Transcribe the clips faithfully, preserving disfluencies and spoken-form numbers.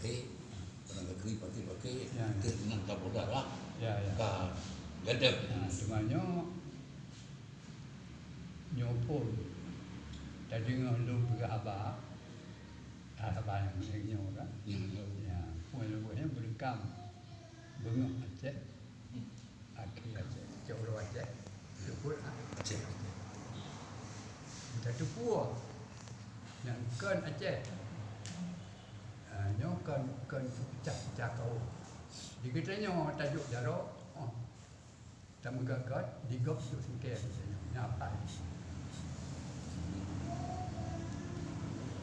Eh, dalam negeri pakai-pakai, Ya, ya. Kita dengan tak bodoh lah. Ya, ya. Ka gadap. Nah, cuma nyoe, nyoe pun, tadi ngon lôn peugah haba, haba nyang nyoe kan? Ya, ya. Ya, pun lôn buatnya berekam. Beungoh Aceh. Hmm. Akhé Aceh, cok uroe Aceh, teupeu Aceh. Aceh. Teupeue nyang kon Aceh. Ah, nyoe kon, kon peucah-peucah kaum. Di geutanyoe tajok jaroe, oh, tameugöt-göt, di gob tajok singkée geutanyoe. Nyan apa?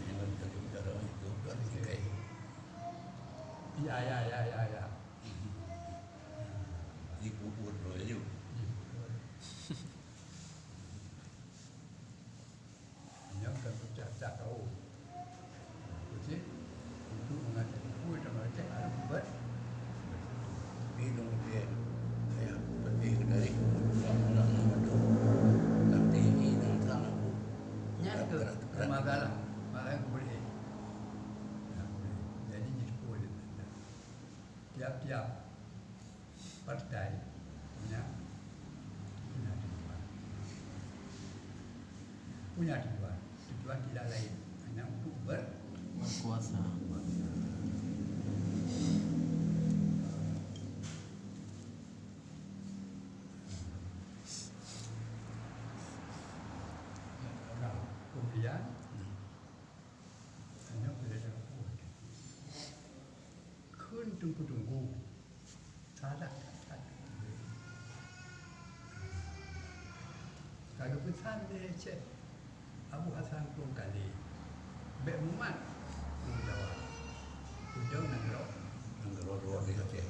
Nyan tajok jaroe, di gob tajok singkée. Ya, ya, ya, ya, ya. Dipuput laju. Nyan kan peucah-peucah kaum. Keucil, untuk mengajar buku dan mereka harus ber-, Tapi dong dia, saya pedih dari orang-orang yang betul. Tapi ini tentang aku. Nyan ke Berat, berat. Masalah, masalah yang boleh. Yang boleh. Jadi, disepuluh. Tiap-tiap partai punya, punya tujuan. Punya tujuan. Tujuan tidak lain, hanya untuk ber-, Berkuasa. Nah, kemudian, hanya boleh dapat. Kheun teungku-teungku, salah that-that. Ka geupeusan lé Syekh Abu Hasan Krueng Kale, bék mumat Pulo Jawa. Ujong nanggroe, nanggroe droe di Aceh.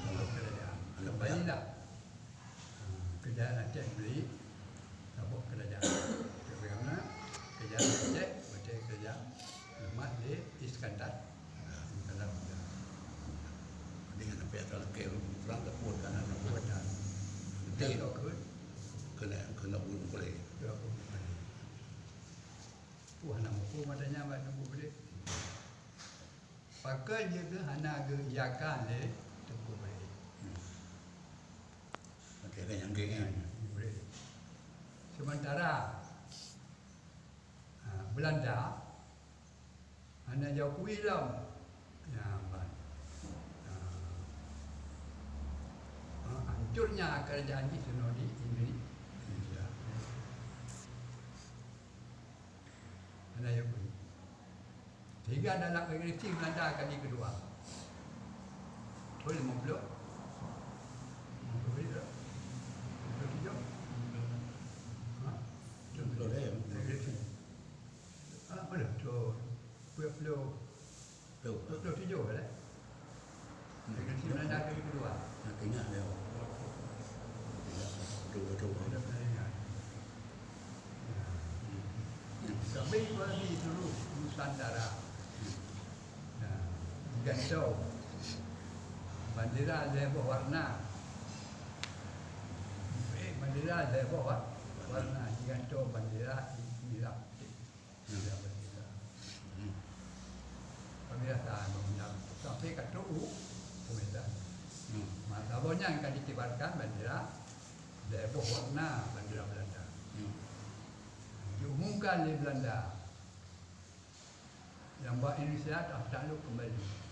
Nanggroe kerajaan. Nanggroe kerajaan. Keuja Aceh Bri, saboh keurajeuen. Keupeue na keurajeuen Aceh, watèe keurajeuen leumah lé Iskandar. Iskandar Muda. Dengan apa yang telah ke perang tersebut, karena tersebut. Betul. Betul. Kena, kena bunuh boleh. Kena bunuh boleh. Wah, nama pun matanya bak Teungku Beurék. Pakon jeuet keu hana geuiakan lé Teungku Beurék. Hmm. Oke, kan yang geng kan? Beurék. Sementara, ha, Belanda hana jiakui lom. Ya, ban. Ha. Ha, hancurnya kerajaan di sinoe di Indonesia. Hana jiakui. Sehingga dalam revolusi Belanda kali kedua. Tahun lima puluh. Lima puluh berapa? Lima puluh tujuh? Ha? Lima puluh, eh. Revolusi. Ah, mana? Tahun dua puluh. Dua puluh tujuh, eh? Revolusi Belanda kali kedua. Nak ingat dia. Betul, betul. Ada pernah ingat. Kami bagi seluruh Nusantara. Nah, gantung bandera lhèe boh warna. Eh, bandera lhèe boh wa-, warna, digantung bandera merah putih. Hmm. Pemirsa, pemirsa, sampai ka trok u pemerintah. Hmm. Masa boh nyan ka dikibarkan bandera lhèe boh warna bandera Belanda. Hmm. Diumumkan lé Belanda, nyang bak Indonesia telah takluk kembali.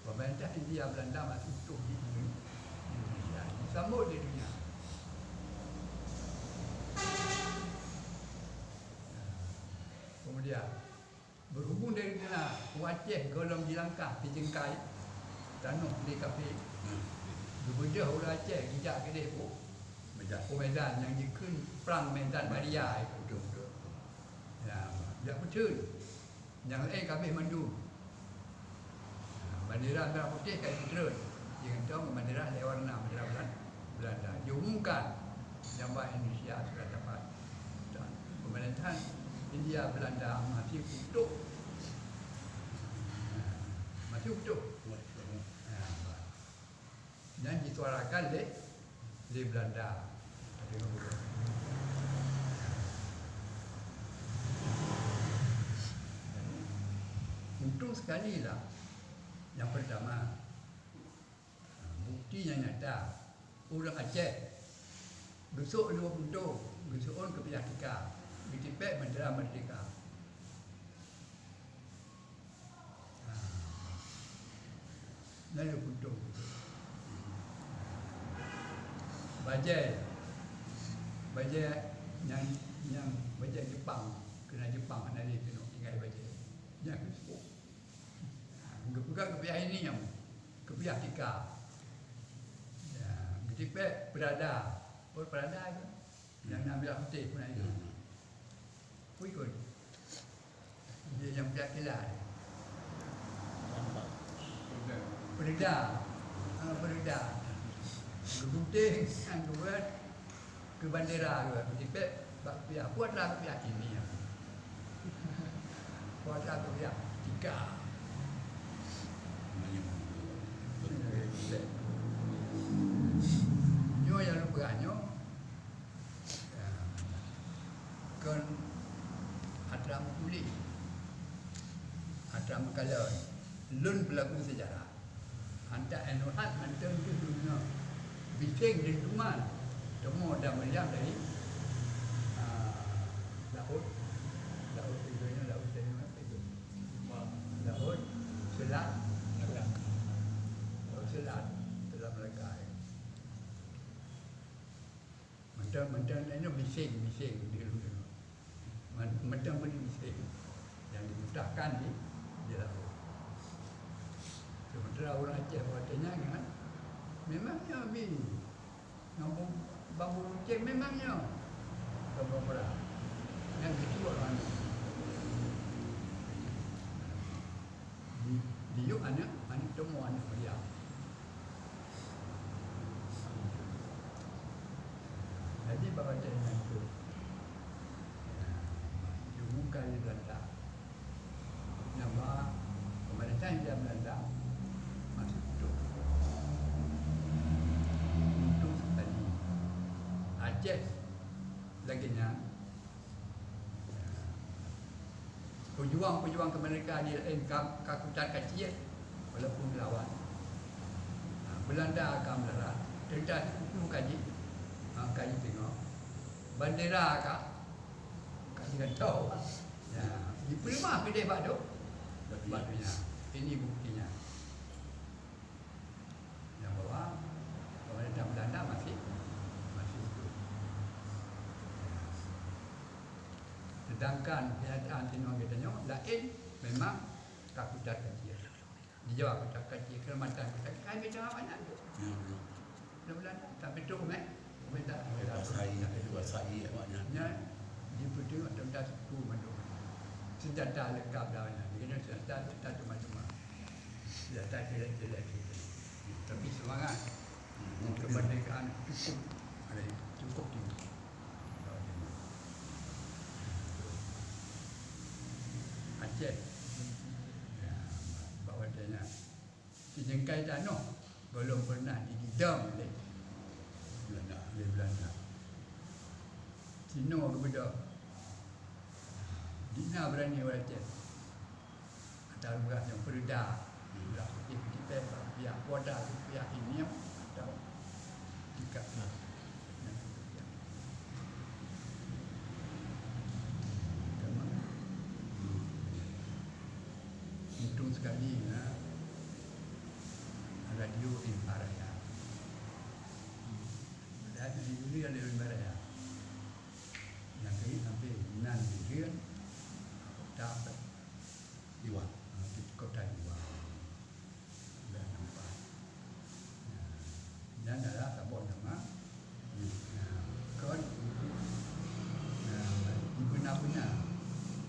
Pemerintah India Belanda masih utuh di Indonesia, disambut di dunia. Kemudian, berhubung dari keunan u Aceh gohlom jilangkah sijengkai tanoh lé kafé, geubeudôh ureueng Aceh geujak keudeh u Medan, u Medan nyang jikheun Prang Medan Badia. Betul, betul. Ya, jak peutheun. Nyang laén ka abéh mandum. Bandera merah putih ka jitreun, jigantung bandera lhèe warna, bandera Belan-, Belanda. Jiumumkan nyang bak Indonesia sudah dapat. Dan pemerintahan India Belanda masih utuh. Masih utuh. Nyan jisuarakan lé, lé Belanda. Jadi, Untung sekali lah. Nyang pertama, ha, bukti nyang nyata, ureuëng Aceh geusok lhok pintoe, geuseuôn keupiah tika, geutipék bendera merdeka. Ha. Lalu untung. Bajée, bajée nyang, nyang bajée Jepang, keunan Jepang hana lé keunoe tinggai bajée. Nyang geuseuôt. Ha, geupeugah keupiah ini nyang keupiah tika. Ya, geutipék Prada. Oh, Prada itu. Nyang na biak putéh pun ada. Pui kon. Dia nyang piak kilat. Pereda. Ah, pereda. Geugunting, nyang dua, keu bandera dua. Geucipet, bak piak. Buatlah piak ini, ya. Buatlah piak tiga. Nyoe nyang lupa nyoe. Kon atra meupuléh, atra meukalon. Lôn pelaku sejarah. Hantak N U H mantong tu dunia. Bising dan tuman. Temu dan meriam dari, ah, laut. Laut itu, laut itu, apa itu? Laut Selat. Laut Selat. Selat Melaka. Mantong, mantong nyoe bising, bising di lôn. Man-, mantong beri bising. Yang dimutahkan di, di laut. Sementara orang Aceh waktu nyan kan, memangnya bi. Ngon bambu runceng memangnya. Bambu merah. Yang kedua orang di, di yuk anak, anak temu anak Maria. Jadi, bak watèe nyan tu, ya, diumumkan lé Belanda. Nyang ba peumeurintah Hindia Belanda masih utuh. Utuh sekali. Aceh lagèe nyan. Peujuang-peujuang keumeurdekaan di laén ka, ka kutat ka ciet, walaupun melawan. Ha, Belanda ka meularat, teuntara sekutu ka ji, ha, ka jiteungoh. Bandera ka, ka jigantoe. Ya, jipeuleumah keudeh bak do-, bak donya. Ini buktinya. Nyang bahwa pemerintah Belanda masih, masih hidup. Sedangkan kenyataan sinoe geutanyoe laén, memang ka kutat ka ciet. Dijawab kutat ka ciet, keureumatan kutat ka ciet, ka habéh jawab aneuk tu. Ya, ya. Belanda, tapi tu, meh. Pemerintah, pemerintah Belanda. Kuasai, kuasai awak nyan. Nyan, jipeuteungoh teuntara sekutu mandum. Senjata lengkap dah nyan. Jadi senjata, senjata cuma-cuma. Senjata jelek-jelek gitu. Tapi semangat. Hmm. Kemerdekaan cukup, ada cukup tinggi. Aceh. Ya, bak watèe nyan. Sijengkai tanoh gohlom pernah digidong lé Belanda, lé Belanda. Sinoe geubeudôh. Di na beurani ureueng Aceh. Atra beurah nyang peureuda. Beurah putéh, putih, putih, putih, putih, putih, atau Tika. Untung sekali na Radio Rimba Raya. Radio Rimba Raya. Nyang keuh sampai nan Bireuen, kota Iwa. Kota Iwa. Dah nampak. Nyan adalah saboh nama. Nah, kon untuk, nah, dibina-bina.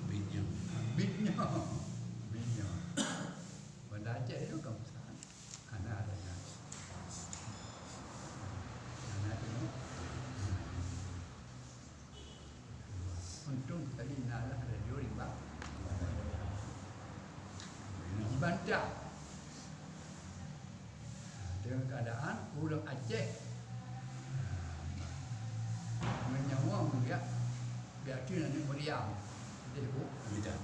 Bit nyoe. Bit nyoe. Bit nyoe. Banda Aceh nyoe kan besar. Hana ada nyan. Hana ada nyan. Untung sekali na lah Radio Rimba. Jibantah. Dengan keadaan ureueng Aceh. Meunyoe meuliak, biasa aneuk Meuriam. Jadi, Bu? Medan.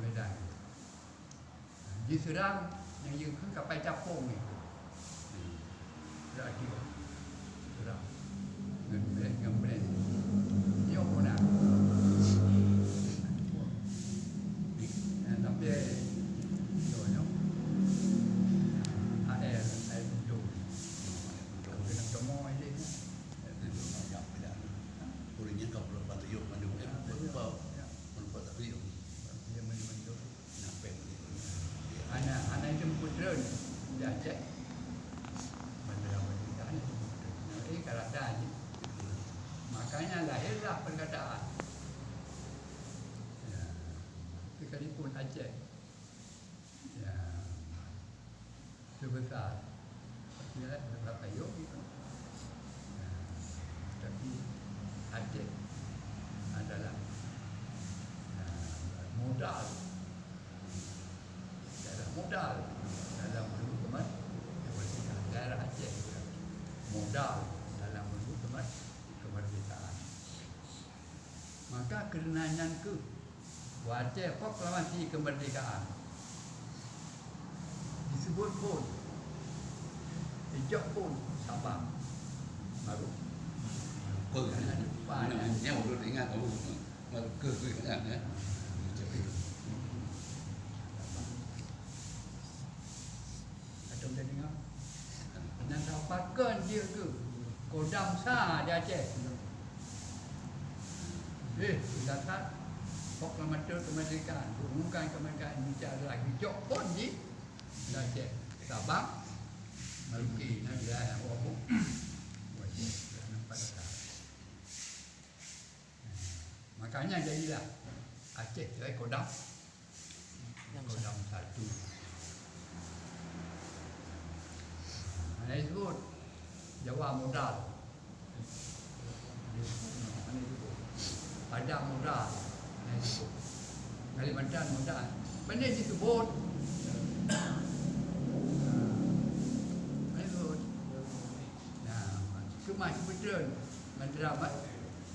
Medan. Diseurang nyang jeuet keu kapai capông nyan. Berarti seurang ngon brand, ngon brand. Nyoe pun na. Di, eh, tapi, nyoe, nyoe. A R, A R Untung. Kena temu aja. Ureueng nyan ka peurumpok liuk mandum, eh, peurumpok, peurumpok tak liuk. Dia mandum-mandum. Nah, pèng mandum. Hana, hana jeuet peutreun di Aceh. Bandar Merdeka hana jeuet peutreun. Nah, eh, ka rata jih. Makanya lahirlah perkataan. Ya, sekalipun Aceh. Ya. Sebesar, ya, sebesar kayu gitu. Ya. Tapi Aceh adalah, ya, modal. Daerah modal dalam menuju kemer-, kemerdekaan. Daerah Aceh modal dalam menuju kemer-, kemerdekaan. Maka keureuna nyan kheueh watèe proklamasi keumeurdekaan, disebut phôn, ijok phôn Sabang, baru. Keu, nyan, nyan, nyan ulôn ingat, oh, keu, keu, ingat, ya. Atau dah dengar? Nyan sapat kon jeuet keu Kodam sa di Aceh. Eh, dasar proklamator kemerdekaan, mengumumkan kemerdekaan Indonesia adalah gejok phôn di Aceh. Sabang, Merauke, nah, wilayah Wabuk. Wajib, nampak dasar. Makanya jadilah Aceh sebagai Kodam, Kodam satu. Hana disebut Jawa modal. Hana disebut. Padang modal. Hana disebut. Kalimantan modal. Hana disebut. Hana disebut. Nah, keumah sibeutreun ngon drama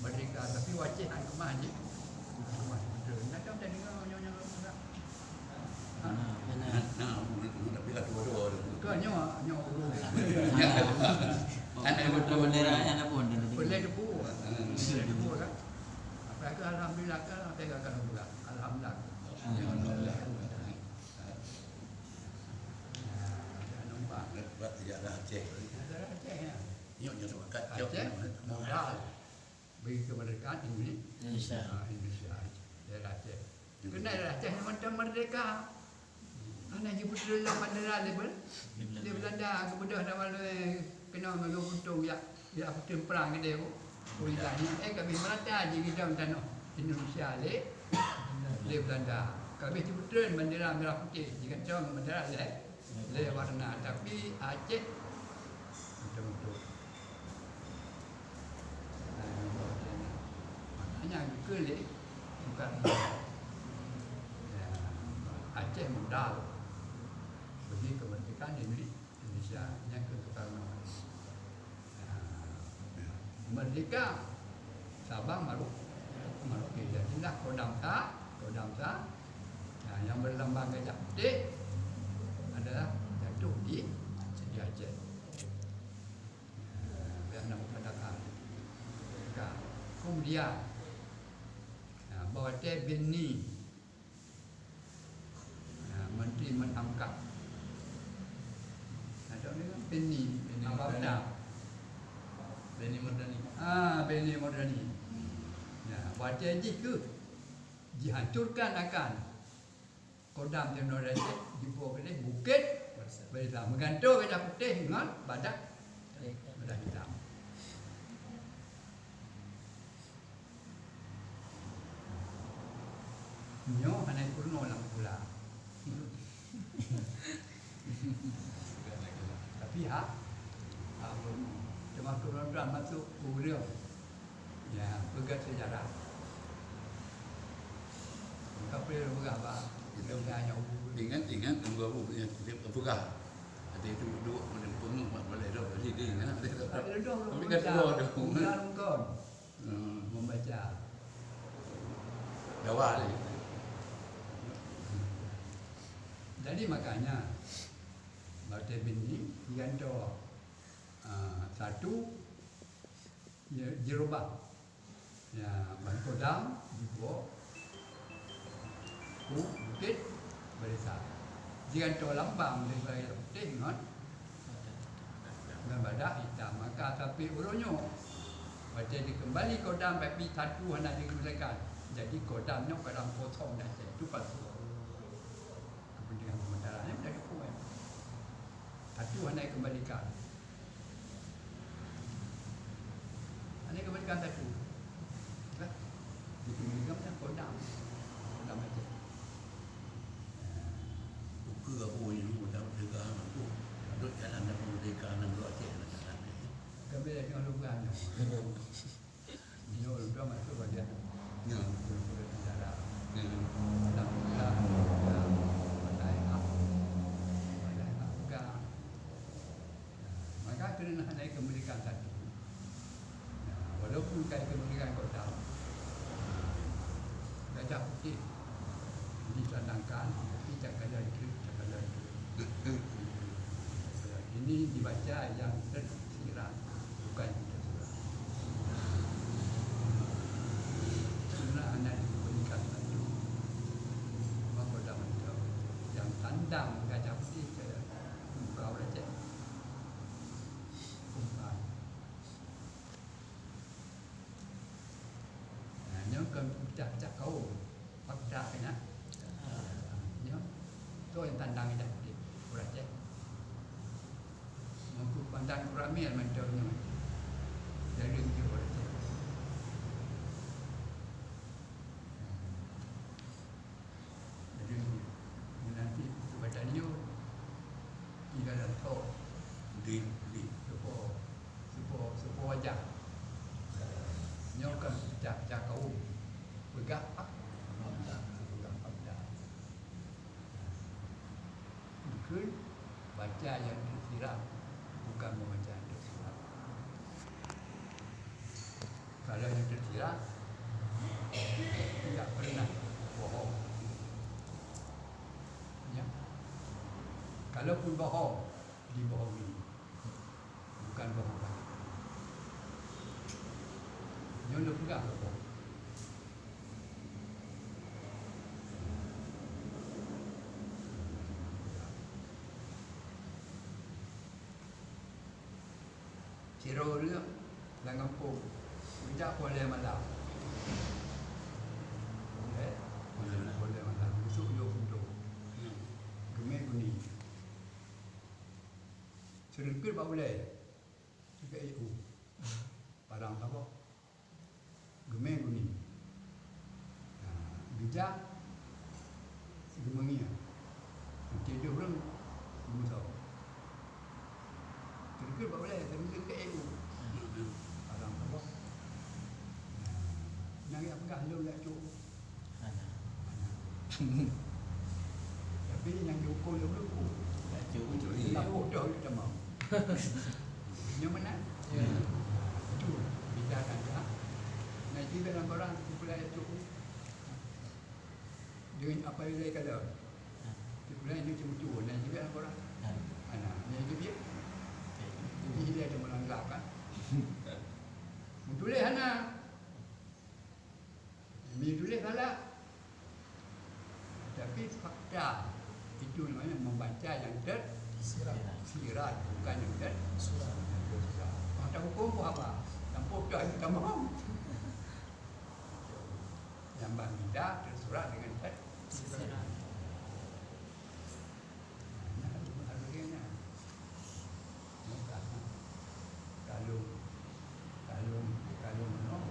merdeka, tapi wacéh hana keumah jih. Keumah sibeutreun. Nah, ka teudeungoe nyoe-nyoe. Ha? Nah, nah, tapi ka dua-dua tu. Ka nyoe, nyoe urus. Anak betul bendera, anak pun dan Boleh debu. Boleh debu kan. Apa ke alhamdulillah kan, apa ke alhamdulillah. Alhamdulillah. Alhamdulillah. Nah, jangan lupa. Buat sejarah Aceh. Sejarah Aceh, ya. Nyoe, nyoe sepakat. Aceh, modal bagi kemerdekaan Indonesia. Indonesia. Ah, Indonesia. Daerah Aceh. Kena daerah Aceh yang macam merdeka. Hana jipeutreun lam bandera lé Bel-, lé Belanda, geubeudôh lam lé keunoe ngon lôn untông jak, jak peutreun prang keudéh. Peurintah nyan, eh, ka abéh meurata jih gidong tanoh Indonesia lé, lé Belanda. Ka abéh jipeutreun bandera merah putih, jigantung bandera lé, lé warna. Tapi Aceh beutôi-beutôi. Makanya geukheun lé Soekarno, ya, Aceh modal bagi kemerdekaan Indonesia, nyan keuh Soekarno. Ya, merdeka Sabang baru Merauke, jadilah Kodam sa, Kodam sa, ya, yang berlambang gajah putih adalah jatuh di, di Aceh. Biasa nama katakan. Ka. Kemudian, nah, bak watèe Benny, nah, Menteri Menhamkam. Nah, tahu ni kan Benny, Benny Abang Mardani. Benny Mardani. Ah, Benny Mardani. Nah, watèe jih keuh dihancurkan akan Kodam Timor Leste dibuet keudéh Bukét Barisan, meugantoe gajah putéh ngon badak, badak hitam. Nyoe hana peurunoe lam sikula. Tapi ha, ha peurunoe. Teuma keureubeuen masuk ureueng. Ya, peugah sejarah. Ka peugah bah. Ingat, ingat, tunggu aku ingat, dia peugah. Ada itu dua, pada penuh, mak balai dah, jadi dia ingat. Tapi kan dua tu. Peugah kon. Hmm. Membaca. Dawa ni. Jadi makanya, Batèe Bin ni digantoe, ah, satu, ya, jirubah. Ya, ban Kodam dibuet ku Bukét Barisan. Jigantoe lambang di Barisan Putéh ngon, ngon badak itam. Maka sampai uroe nyoe, watèe dikeumbali Kodam, tapi satu hana dikeumbalikan. Jadi Kodam nyoe Kodam kosong dah, itu palsu. Kepentingan sementara ni dah cukup, kan? Satu hana dikeumbalikan. Hana dikeumbalikan satu. Lah. Dikeumbalikan macam Kodam. Kodam Aceh. Ukeue Abu Yusuf Kodam Merdeka Abu. Dok jalan Abu Merdeka nang dok Aceh, nang jalan. Kami dah tengok lubang. Nyoe ulôn masuk bagian, ya, ulôn sejarah. Ya. Dalam sejarah, ya, Partai Hak. Partai Hak bukan. Ya, maka keureuna hana kemerdekaan satu. Ya, walaupun kai kemerdekaan kota, Gajah Putih dicanangkan, tapi cakala itu, cakala itu. Ini dibaca yang tersirat, bukan yang tersurat. Karena hanya diberikan satu. Maka dah macam yang tandang Gajah Putih ke muka orang cek. Bukan. Nah, nyoe kan pecah-pecah kaum. Fakta kena. Nyoe. Tu yang tandang dah di Aceh. Mungkin pandang Koramil mantap nyoe. Dari di Aceh. Jadi, nanti kepada nyoe, di dalam thok, di, di, sepo, sepo, sepo wajah. Nyoe kan pecah-pecah kaum. Peugah hak, peugah hak. Mungkin baca yang tersirat, bukan membaca yang tersurat. Kalau yang tersirat, tidak pernah bohong. Ya. Kalaupun bohong, dibohongi. Bukan bohong. Nyoe lôn peugah bohong. Sidroe ureueng lam gampông, geujak poh lhèe malam. Poh lhèe, poh lhèe malam, geusok yoh pintoe. Geumè guni. Seureukeuet bak ulèe, geukheun u. Parang saboh. Geumè guni. Nah, geujak geumeungieng. Meuteuduh ureueng geumeusoe. Teukheun bak ulèe, teukheun keu ék u. Padang saboh. Nah, nyang jak peugah lôn jak cok. Hana. Hana. Tapi nyang jihuköm lé ureueng, oh, ya, curi. Curi. Lapoh dah tamong. Nyoe meunan? Ya. Itu beda tanda. Nah, itu dalam barang kumpulan itu. Dengan apa yang saya kata. Ha. Kumpulan itu cuma tu, nah, juga dalam barang. Ha. Nah, yang itu dia. Okey. Jadi dia ada melanggar, kan? Betul, hana. Menulis salah. Tapi fakta itu namanya membaca yang tersirat, bukan yang tersurat. Fakta hukum pun apa? Tanpa dah tamam. Yang bang tidak tersurat dengan tersirat. Nah, harus, harus dia nak. Muka. Kalau, kalau, kalau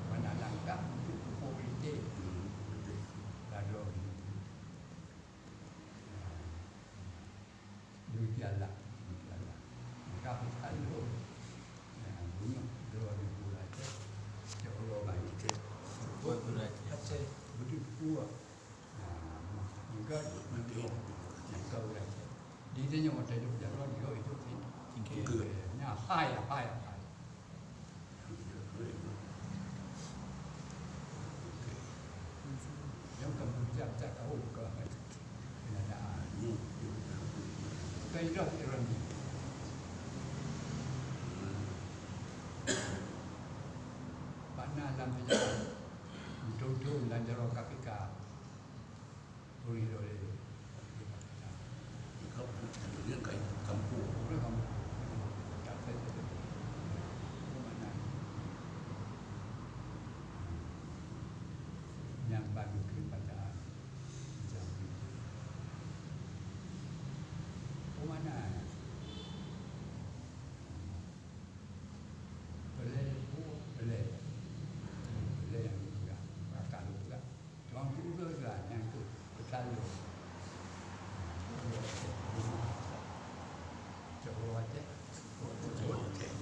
mana langkah untuk pupuk politik. Hmm, betul. Lalu. Demikianlah, demikianlah. Maka kalau, ya, bunuh dua ribu raja, ya Allah, bangkit. Buat raja. Aceh. Betul kuat. Nah, maka nanti, oh, yang kau dah cek. Di dunia mata hidup jalan, dia hidup ni. Tinggi. Tinggi. Nah, hai, hai, hai. Yang kamu cak-cak tahu ke? Kenyataan. Iroh ironi. Bak na lam seujarah, meuthôn-thôn lam jaroe K P K, ureuëng ilée. Ureuëng kampung. Ureuëng kampung. Tak saya. Nyang ban keu bacaan. Peue makna? Peulée, peulée. Peulée nyang geupeugah, rakan geupeugah. Tuan guru geupeugah, nyang tu peusan lôn. Cok Aceh. Cok Aceh.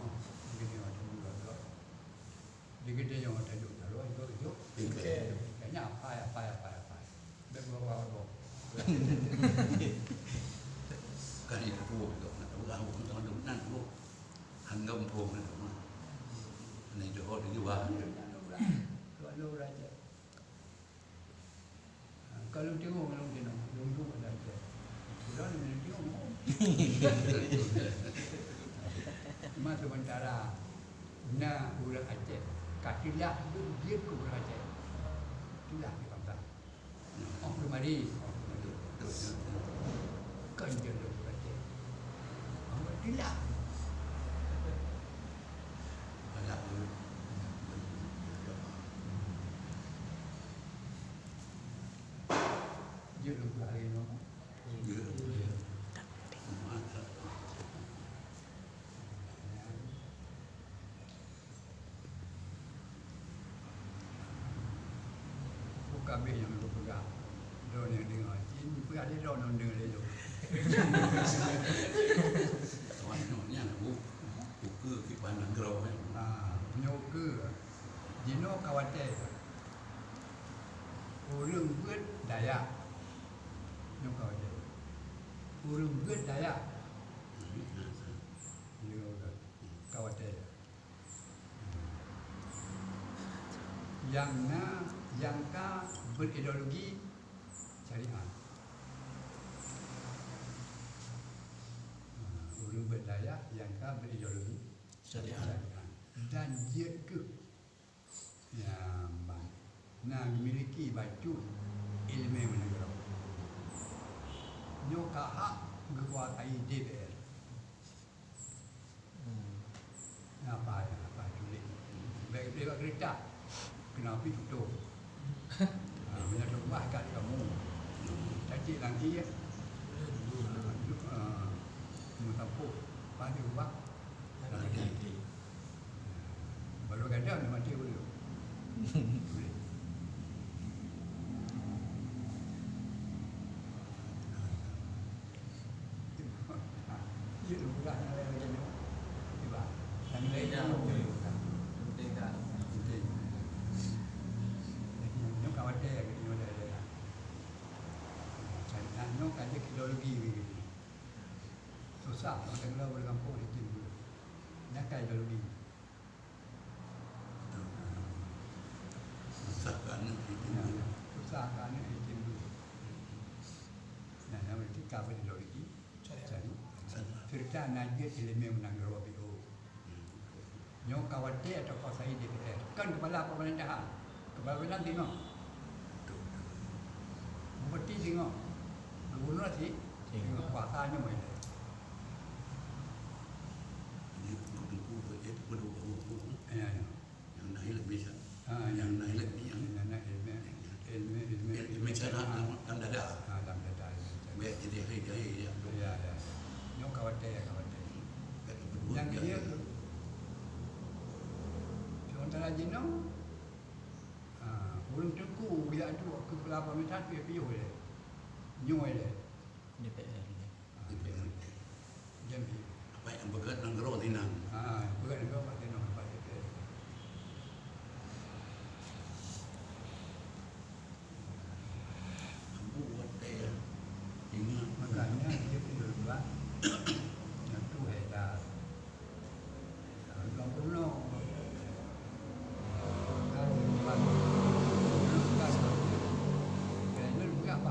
Oh, gini macam tu. Di geutanyoe taduek, taduek, duek, duek. Oke. Kayaknya apai, apai, apai, apai. Bèk bawa-bawa. Kan itu pun, nak tahu lah, bukan teman-teman, bukan. Anggap pun, nak tahu. Nah, itu hal itu, bah. Tuan Nur aja. Ha, kalau tengok orang kena, tengok ada aja. Sudah ni tengok. Cuma sementara na ureuëng Aceh, ka teulah duek jeuet keu ureuëng Aceh. Teulah di bangsa. Oh, kemari. Oh, kemari. Kan jeuet ureuëng Aceh. Awak teulah. Banyak tu. Jeuet lôn peugah lagèe nyoe. Jeuet. Bukan habéh nyang lôn peugah. Droeneuh deungoe. Cit peugah lé droeneuh deungoe lé lôn. Awak nyoe nyan, bu-, buku kiban nanggroe, kan? Ah, nyoe keuh. Jinoe ka watèe. Ureuëng beuet Dayak. Nyoe ka watèe. Ureuëng beuet Dayak. Nyoe ka watèe. Nyang na, nyang ka berideologi syariat. Ureuëng beuet Dayak nyang ka berideologi syariat. Dan jeuet keuh. Ya, ban. Na geumiliki bacut iéleumé meuneugroe. Nyoe ka hak geukuasai D P R. Hmm. Apa ya, apa tulis? Baik, baik, baik kereta. Kenapa tutup? Ha, meunyoe teubah kat kamoe. Cacik lam ie. Ha, duduk, ha, meusampôh. Lepas tu ubah. Lam ie. Baru gadang dia mati dulu. Boleh. Iya, lu pegang yang lain lagi ni. Tiba. Yang lain yang penting tak? Penting. Nyoe ka watèe, nyoe dah, dah, dah. Cari nyoe ka jadi ideologi begitu. Susah, orang tengah orang kampung ni timbul. Nyan ka ideologi. Susah keu aneuk yatim piatu. Susah keu aneuk yatim piatu. Nah, nyang berarti ka beuideologi. Cari. Serta na jeuet iéleumé meunanggroe B O. Nyoe ka watèe atau kuasai D P R. Kon kepala pemerintahan. Kepala pemerintahan singoh. Bupati singoh. Gubernur si singoh. Kuasa nyoe ilèe. Ini untuk itu, itu perlu kamu. Ya, ya. Nyang na ilmu syarah. Ha, nyang na ilmu, nyang na ilmu, ilmu, ilmu, ilmu syarah dalam, dalam dada. Ha, dalam dada ilmu syarah. Baik jadi hai jahil ya. Ya, ya. Nyoe ka watèe, ka watèe. Nyang dia ke? Sementara jinoe, ha, ureuëng teungku ya tu ke kelapa mita tu ya piyoh ya. Nyoe ya. D P R. Jadi, apa yang peugah nanggroe sinan? Ha, peugah nanggroe Pak Tino, Pak Tino. Ambu watèe ingat. Makanya dia pun berubah. Yang tu hebat. Lôn peurunoe. Kan, kan, kan, kan, kan, kan, kan,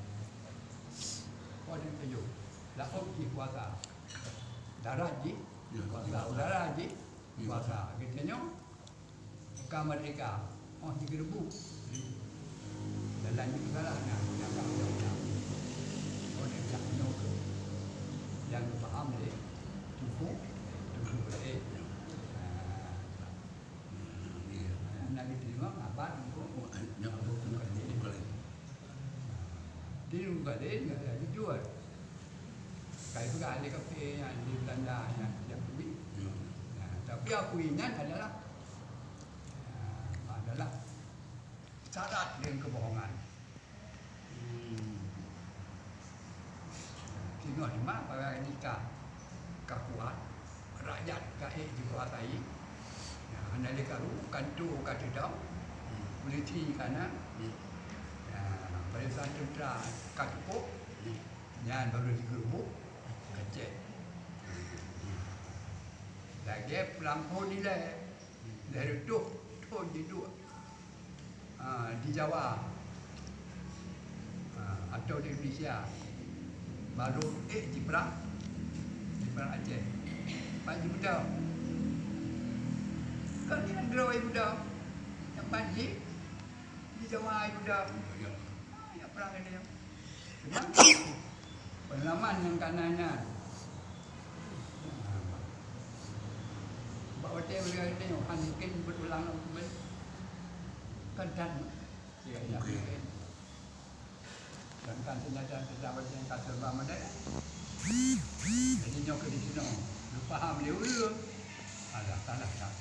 Laôt jih kuasa, darat jih kuasa, udara jih kuasa. Geutanyoe ka merdeka, 'oh jigeureubuk. Jalan jih salah na, nyang ka undang-undang. Oh, nyang nyoe keuh nyang geupaham lé Teungku, Teungku Ibrahim. Nah, na geuteurimong abad Teungku Abdul Kadir. Di Teungku Kadir, ya, jujur. Kai peugah lé kafé nyan, di Belanda nyan, Yahudi. Nah, tapi Yahudi nyan adalah, nah, adalah syarat dengan kebohongan. Hmm. Singoh nyoe barang nyan ka, ka kuat, rakyat ka ék jikuasai. Nah, hana lé karu, kantô ka teudong, polisi ka na. Nah, barisan tentara ka cukup. Nyan baru jigeureubuk Aceh. Lagèe peulangkô dilèe. Lhèe reutôh thôn jiduek, ah, di Jawa, ah, atau di Indonesia, barô ék jiprang, jiprang Aceh. Pat jibeudôh? Kon di nanggroe jibeudôh, teumpat jih di Jawa jibeudôh. Ah, ya prang nyan. Cuma pengalaman nyang ka na nyan, bak watèe meunyoe nyoe hana mungken beutulang lom keubeuen. Kan that. Ya, ya, mungken. Sedangkan senjata-senjata watèe nyan ka serba meudèh. Jadi nyoe keuh di sinoe, geupaham lé ureueng. Alah, salah, salah.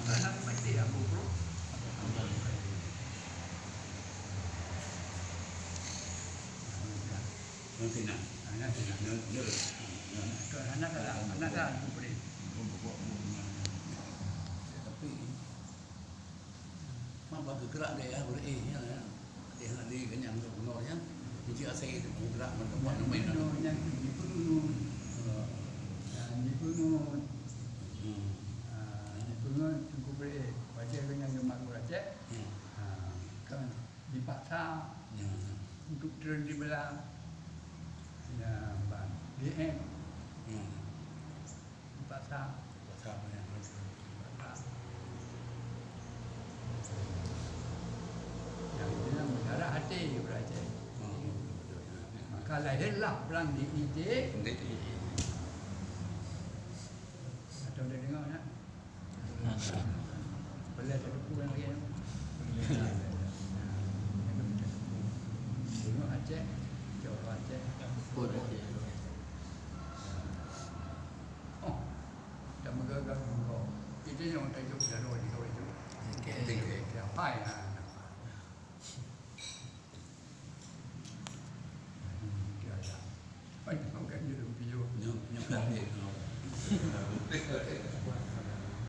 Salah, mati aku, bro. Nanti nak. Nanti nak. Nanti nak. Anak salah, anak salah, aku beri. Tapi Mak bak geugrak deh, ya, boleh, eh, ya, ya. Deh, hana lé kenyang untuk bunoe, ya. Kunci asai itu geugrak, mantap buat nama itu. Bunoe nyang dipeungeut. Ah, dipeungeut. Hmm. Ah, dipeungeut cukup boleh. Baca kenyang di Mak Guru Aceh. Hmm. Ah, kan dipaksa untuk turun di belah. Ya, bang. D M. Hmm. Dipaksa. Paksa banyak. Dipaksa. Yang itu yang mendarah hati, Ibu Aceh. Hmm. Maka lahirlah perang di Aceh. Di Aceh. Atau dah dengar, nak? Boleh satu pun lagi, nak? Bunuh Aceh, Jawa Aceh.